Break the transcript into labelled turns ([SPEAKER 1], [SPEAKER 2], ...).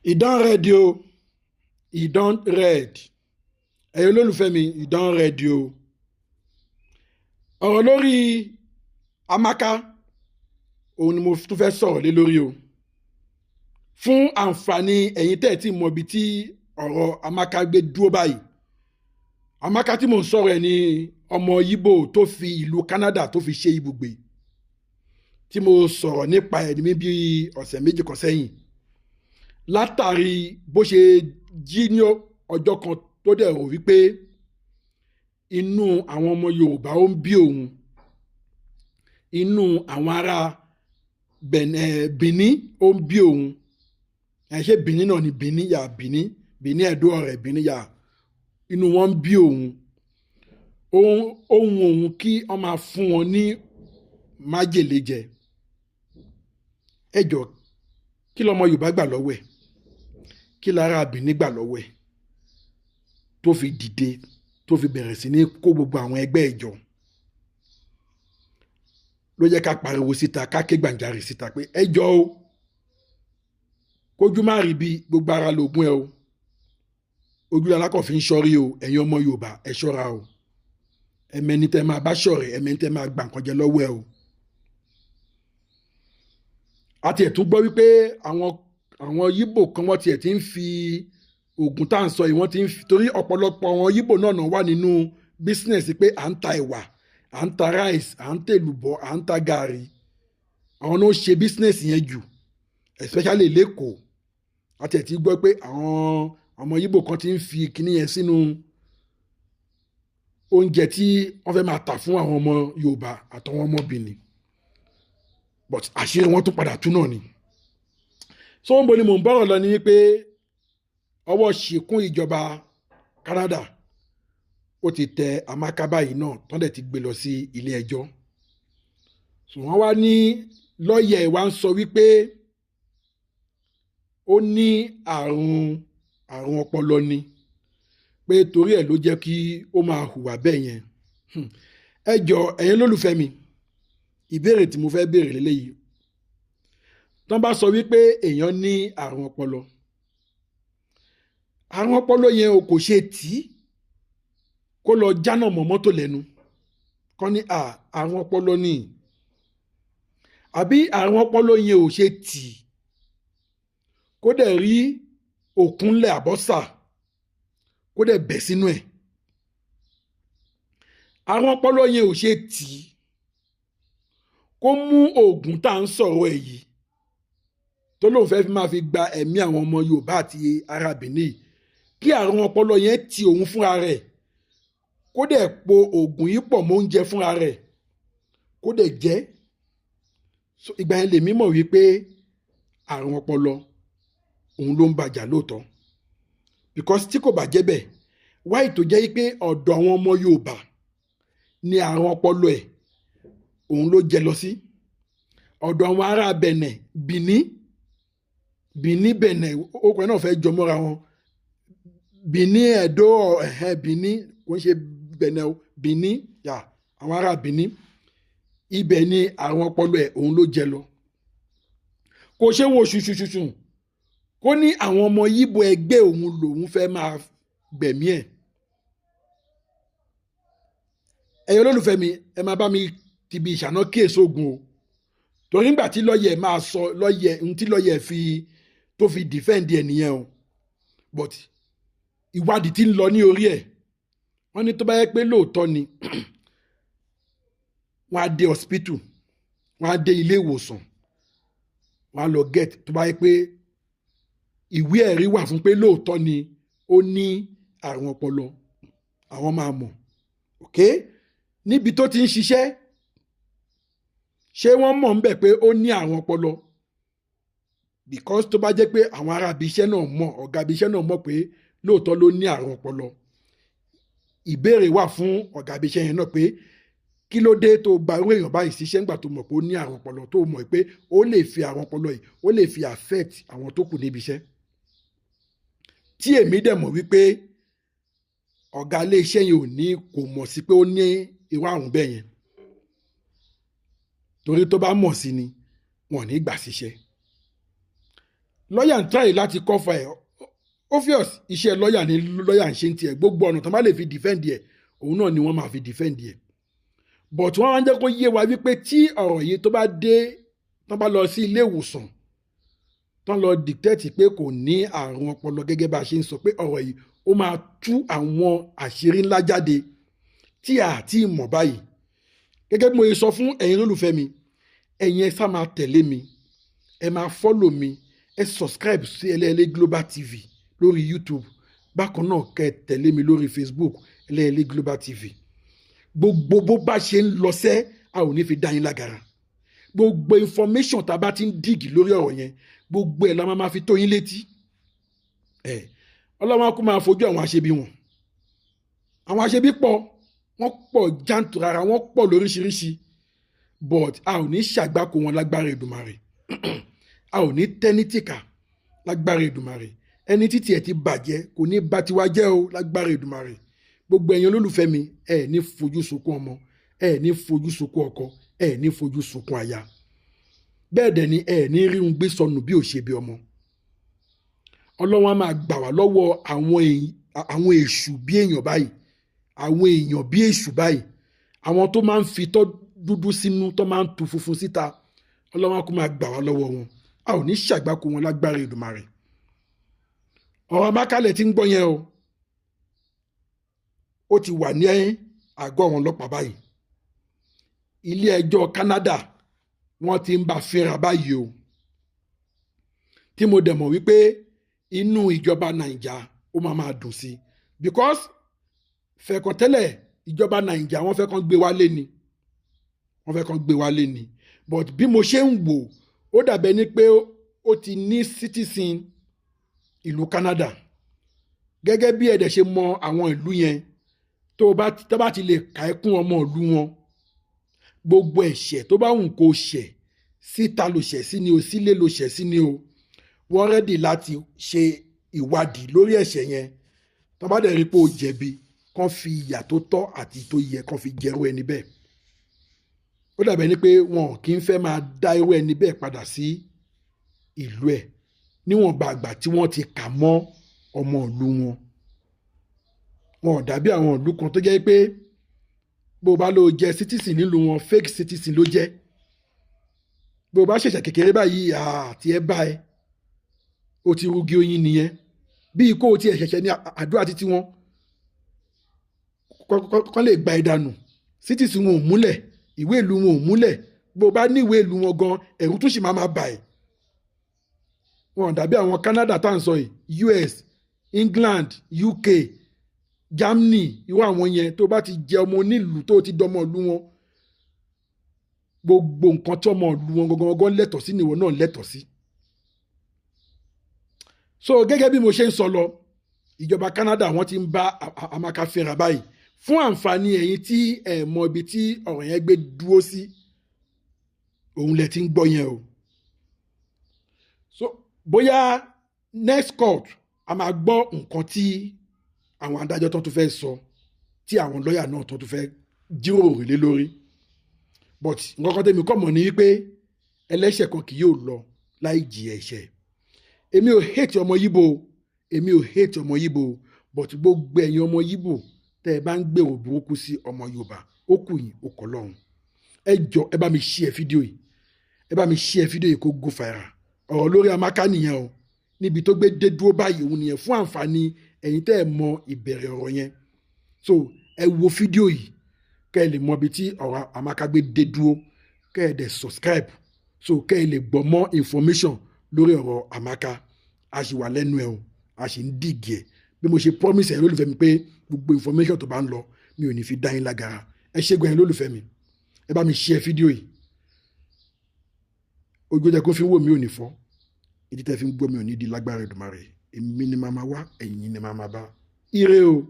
[SPEAKER 1] E don red o, e don red. Ẹ̀yin olólùfẹ́ mi, e don red o. Ọ̀rọ̀ lórí Amaka òun ni mo tún fẹ́ sọ̀rọ̀ lé lórí o. Fún àǹfààní ẹ̀yin tẹ́ ẹ̀ tí mọ ibi tí ọ̀rọ̀ Amaka gbé dúró báyìí. Amaka tí mò ń sọ̀rọ̀ ẹ̀ ní ọmọ Yíbò tó fi ìlú Canada tó fi ṣe ibùgbé, tí mo sọ̀rọ̀ nípa ẹ̀ ní bí ọ̀sẹ̀ 2 kan sẹ́yìn. Látàrí bó ṣe jí ní ọjọ́ kan tó dẹ̀ rò wípé inú àwọn ọmọ Yorùbá ó ń bí òun, inú àwọn ará Benin ó ń bí òun. Ẹ ṣe Benin náà ni Benin yà, Benin, Benin Ẹdó ọ̀rẹ́ Benin yà, inú wọn ń bí òun. Ohun òun kí wọ́n máa fún wọn ní májèlé jẹ. Ẹ jọ, kí lọmọ Yorùbá gbà lọ́wọ́ ẹ̀? Kí lára Benin gbà lọ́wọ́ ẹ̀ tó fi dìde, tó fi bẹ̀rẹ̀ sí ní kó gbogbo àwọn ẹgbẹ́ ìjọ? Ló jẹ́ ká pariwo síta, ká ké gbàǹjarè síta pé ẹ jọ o, kójú má rí bí gbogbo ara lògùn ẹ o, ojú alákọ̀ fi ń ṣọ́rí o. Ẹ̀yin ọmọ Yorùbá, ẹ ṣọ́ra o. Ẹ̀mẹ́ni tẹ́ máa bá ṣọ̀rẹ́, ẹ̀mẹ́ni tẹ́ máa gbà nǹkan jẹ lọ́wọ́ ẹ o. A tiẹ̀ tún gbọ́ wípé àwọn Yíbò kan wọ́n tiẹ̀ ti ń fi oògùn tá à ń sọ yìí, wọ́n ti ń fi, torí ọ̀pọ̀lọpọ̀ àwọn Yíbò náà wà nínú business pé à ń ta ẹ̀wà, à ń ta rice, à ń tèlùbọ́, à ń ta gàrí. Àwọn náà ṣe business yẹn jù, especially l'Ékòó. A tiẹ̀ ti gbọ́ pé àwọn ọmọ Yíbò kan ti ń fi kinní yẹn sínú oúnjẹ tí wọ́n fẹ́ máa tà fún àwọn ọmọ Yorùbá àtàwọn ọmọ Benin, but àṣírí wọn tún padà tú náà ni. So ń bo ni mò ń bọ̀rọ̀ lọ ni wípé ọwọ́ ṣìkún ìjọba Canada ó ti tẹ Amaka báyìí náà, tán dẹ̀ ti gbé lọ sí ilé ẹjọ́. So wọ́n wá ní lọ́ọ̀yẹ̀ ẹ̀ wá ń sọ wípé ó ní àrùn ọpọlọ ni, pé torí ẹ̀ ló jẹ́ kí ó máa hùwà bẹ́ẹ̀ yẹn. Ẹ jọ, ẹ̀yin lólùfẹ́ mi, ìbéèrè tí mo fẹ́ béèrè lélẹ́yìí: tán bá sọ wípé èèyàn ní àrùn ọpọlọ, àrùn ọpọlọ yẹn o kò ṣe tí kó lọ jánà mọ́ mọ́tò lẹ́nu kọ́ ní àrùn ọpọlọ ni, àbí àrùn ọpọlọ yẹn ò ṣe tì kó dẹ̀ rí òkúnlẹ̀ àbọ́sà kó dẹ̀ bẹ̀ sínú ẹ̀? Àrùn ọpọlọ yẹn ò ṣe tì kó mú oògùn tá à ń sọ̀rọ̀ ẹ̀ yìí tó lóun fẹ́ fi máa fi gba ẹ̀mí àwọn ọmọ Yorùbá àti ará Benin, kí àrùn ọpọlọ yẹn ti òun fúnra rẹ̀, kó dẹ̀ po oògùn yìí pọ̀ mọ́ oúnjẹ fúnra rẹ̀, kó dẹ̀ jẹ? So ìgbà yẹn lèmi mọ̀ wípé àrùn ọpọlọ òun ló ń bàjà lóòótọ́, because tí kò bá jẹ́ bẹ́ẹ̀, wáyé tó jẹ́ pé ọ̀dọ̀ àwọn ọmọ Yorùbá ni àrùn ọpọlọ ẹ̀ òun ló jẹ lọ sí, ọ̀dọ̀ àwọn ará Benin, Benin, Benin, Benin, okùnrin náà fẹ́ jọ mọ́ra wọn, Benin, Ẹ̀dó, ẹ̀hẹ́, Benin, kò ń ṣe Benin o, Benin yà, àwọn ará Benin, ibẹ̀ ni àrùn ọpọlọ ẹ̀ òun ló jẹ lọ. Kò ṣe wo ṣuṣuṣuṣu kó ní àwọn ọmọ Yíbo ẹgbẹ́ òun lòun fẹ́ máa gbẹ̀mí ẹ̀. Ẹ̀yin olólùfẹ́ mi, ẹ máa bá mi tibi ìṣáná kíyèsí ogun o, torí nígbà tí lọ́yẹ̀ máa sọ, lọ́yẹ̀ ohun tí lọ́yẹ̀ fi tó fi defend ẹ̀ nìyẹn o, but ìwádìí tí ń lọ ní orí ẹ̀, wọ́n ní tó bá yẹ pé lóòótọ́ ni, wọ́n á dé hospital, wọ́n á dé ilé ìwòsàn, wọ́n á lọ get, tó bá yẹ pé ìwé ẹ̀rí wà fún pé lóòótọ́ ni ó ní àrùn ọpọlọ, àwọn máa mọ̀. Ok, níbi tó ti ń ṣiṣẹ́, ṣé wọ́n mọ̀ ń bẹ̀ pé ó ní àrùn ọpọlọ? Because tó bá jẹ́ pé àwọn ará ibi iṣẹ́ náà mọ̀, ọ̀gá ibi iṣẹ́ náà mọ̀ pé lóòótọ́ ló ní àrùn ọpọlọ, ìbéèrè wà fún ọ̀gá ibi iṣẹ́ yẹn náà pé kí ló dé tó gba irú èèyàn báyìí síṣẹ́ ńgbà tó mọ̀ pé ó ní àrùn ọpọlọ, tó mọ̀ pé ó lè fi àrùn ọpọlọ yìí, ó lè fi affect àwọn tó kù níbi iṣẹ́? Tí èmi dẹ̀ mọ̀ wípé ọ̀gá ilé iṣẹ́ yẹn ò ní, kò mọ̀ sí pé ó ní irú àrùn bẹ́ẹ̀ yẹn, torí tó bá mọ̀ sí ni, wọn ò ní gbà síṣẹ́. Lọ́ọ̀yà ń try láti cover ẹ̀. Obvious, iṣẹ́ lọ́ọ̀yà ni lọ́ọ̀yà ń ṣe ń tiẹ̀. Gbogbo ọ̀nà tó bá lè fi defend ẹ̀, òun náà ni wọ́n máa fi defend ẹ̀. But wọ́n wá ń jẹ́ kó yé wa wípé tí ọ̀rọ̀ yìí tó bá dé, tó bá lọ sí ilé ìwòsàn, tó lọ detect pé kò ní àrùn ọpọlọ gẹ́gẹ́ bá a ṣe ń sọ, pé ọ̀rọ̀ yìí ó máa tú àwọn àṣírí ńlá jáde tí a ti mọ̀ báyìí. Gẹ́gẹ́ bí mo ṣe sọ fún ẹ̀yin olólùfẹ́ mi, ẹ̀yin ẹ sá máa tẹ̀lé mi, ẹ máa follow mi, ẹ subscribe sí Ẹlẹ́ẹ̀lẹ́ Global TV lórí YouTube. Bákan náà, kẹ́ ẹ tẹ̀lé mi lórí Facebook, Ẹlẹ́ẹ̀lẹ́ Global TV. Gbogbo bó bá ṣe ń lọ sẹ́, a ò ní fi dá yín lágara. Gbogbo information tá a bá ti ń dig lórí ọ̀rọ̀ yẹn, gbogbo ẹ̀ la máa fi tó yín létí. Ẹ̀ Ọlọ́run á kú máa fojú àwọn aṣebi wọn. Àwọn aṣebi pọ̀, wọ́n pọ̀ jàǹtùrara, wọ́n pọ̀ lóríṣiríṣi, but a ò ní ṣàgbákò wọn lágbára Èdùmàrè. A ò ní tẹ́nítìkà lágbára Èdùmàrè. Ẹni títí ẹ̀ ti bàjẹ́ kò ní bá tiwa jẹ́ o lágbára Èdùmàrè. Gbogbo ẹ̀yin olólùfẹ́ mi, ẹ̀ ní fojú sunkún ọmọ, ẹ̀ ní fojú sunkún ọkọ, ẹ̀ ní fojú sunkún aya. Bẹ́ẹ̀ dẹ̀ ni ẹ̀ ní rí un gbé sọnù bí ò ṣe bí ọmọ. Ọlọ́run á máa gbà wá lọ́wọ́ àwọn èṣù bí èèyàn báyìí, àwọn èèyàn bí èṣù báyìí, àwọn tó máa ń fi tọ́ dúdú sínú, tó máa ń tu funfun síta. Ọlọ́run á kó máa gbà wá lọ́wọ́ wọn. A ò ní ṣàgbákò wọn lágbára Èdùmàrè. Ọ̀rọ̀ Amákálẹ̀ tí ń gbọ́ yẹn o, ó ti wà ní àgọ́ àwọn ọlọ́pàá báyìí. Ilé ẹjọ́ Canada, wọ́n ti ń bá fínra báyìí o, tí mo dẹ̀ mọ̀ wípé inú ìjọba Nàìjà ó máa máa dùn sí, because fẹ̀kàntẹ́lẹ̀ ìjọba Nàìjà, wọ́n fẹ́ kàn gbé wálé ni, wọ́n fẹ́ kàn gbé wálé ni. But bí mo ṣe ń wò ó, dàbẹ̀ ni pé ó ti ní citizen ìlú Canada. Gẹ́gẹ́ bí ẹ̀dẹ̀ ṣe mọ àwọn ìlú yẹn, tó bá ti lè kà ẹ́ kún ọmọ ìlú wọn, gbogbo ẹ̀ṣẹ̀ tó bá wù kó ṣẹ̀, síta ló ṣẹ̀ sí ni o, sílé ló ṣẹ̀ sí ni o, wọ́n ready láti ṣe ìwádìí lórí ẹ̀ṣẹ̀ yẹn. Tó bá dẹ̀ rí pé ó jẹ̀bi, kán fi ìyà tó tọ́ àti tó yẹ kán fi jẹ́rú ẹni bẹ́ẹ̀. Ó dàbẹ̀ ni pé wọn kì í fẹ́ máa dá irú ẹni bẹ́ẹ̀ padà sí ìlú ẹ̀ níwọ̀nba àgbà tí wọ́n ti kà mọ́ ọmọ ìlú wọn. Wọn ò dàbí àwọn ìlú kan tó jẹ́ pé bó o bá lọ jẹ́ citizen nílùú wọn, fake citizen ló jẹ́. Bó o bá ṣẹ̀ṣẹ̀ kékeré báyìí àti ẹ bá ẹ, o ti rugi oyin nìyẹn. Bí kó o tiẹ̀ ṣẹ̀ṣẹ̀ ní àdúrà títí wọn kọ́ lè gba ìdànù. Citizen wọn ò múlẹ̀, ìwé ìlú wọn ò múlẹ̀. Bó o bá ní ìwé ìlú wọn gan, ẹ̀rù tún sì máa máa bà ẹ́. Wọn dàbí àwọn Canada tá à ń sọ yìí, US, England, UK, Germany, irú àwọn yẹn, tó bá ti jẹ ọmọ onílùú, tó ti dọmọ ìlú wọn, gbogbo nǹkan tí ọmọ ìlú wọn gangan gangan lẹ́tọ̀ọ́ sí nìwọ náà lẹ́tọ̀ọ́ sí. So gẹ́gẹ́ bí mo ṣe ń sọ lọ, ìjọba Canada, wọ́n ti ń bá Amaka fínra báyìí. Fún àǹfààní ẹ̀yin tí ẹ̀ mọ ibi tí ọ̀rọ̀ yẹn gbé dúró sí, òun lẹ ti ń gbọ́ yẹn o. So bóyá next court, a máa gbọ́ nǹkan tí àwọn adájọ́ tó tún fẹ́ sọ, tí àwọn lọ́ọ̀yà náà tó tún fẹ́ jíròrò lé lórí. But nǹkan kan tẹ́mi kọ́ mọ̀ ní wípé ẹlẹ́ṣẹ̀ kan kì yóò lọ láì jìyà ẹ̀ṣẹ̀. Èmi ò hate ọmọ Yíbo, èmi ò hate ọmọ Yíbo, but gbogbo ẹ̀yin ọmọ Yíbo tẹ́ ẹ bá ń gbèrò burúkú sí ọmọ Yorùbá, ó kù yín, ó kọ́ lọ́hùn. Ẹ jọ, ẹ bá mi share fídíò yìí, ẹ bá mi share fídíò yìí kó go viral. Ọ̀rọ̀ lórí Amaka nìyẹn o, níbi tó gbé dé dúró báyìí, òun nìyẹn. Fún àǹfààní ẹ̀yin tẹ́ ẹ mọ ìbẹ̀rẹ̀ ọ̀rọ̀ yẹn, so ẹ wo fídíò yìí kẹ́ ẹ lè mọ ibi tí ọ̀rọ̀ Amaka gbé dé dúró, kẹ́ ẹ dẹ̀ subscribe, so kẹ́ ẹ lè gbọ́ more information lórí ọ̀rọ̀ Amaka. A sì wà lẹ́nu ẹ̀ o, a sì ń dig ẹ̀. Bí mo ṣe promise ẹ̀yin lólùfẹ́ mi pé gbogbo information tó bá ń lọ, mi ò ní fi dá yín lágara. Ẹ ṣé gan, ẹ̀yin lólùfẹ́ mi. Ẹ bá mi share fídíò yìí. Ojú ọjọ́ kó fi ń wò mí ò ní fọ́, ìdí tẹ́ fi ń gbọ́ mi ò ní di lágbára Èdùmàrè. Èmi ni màá máa wá, ẹ̀yin ni màá máa bá. Ire o.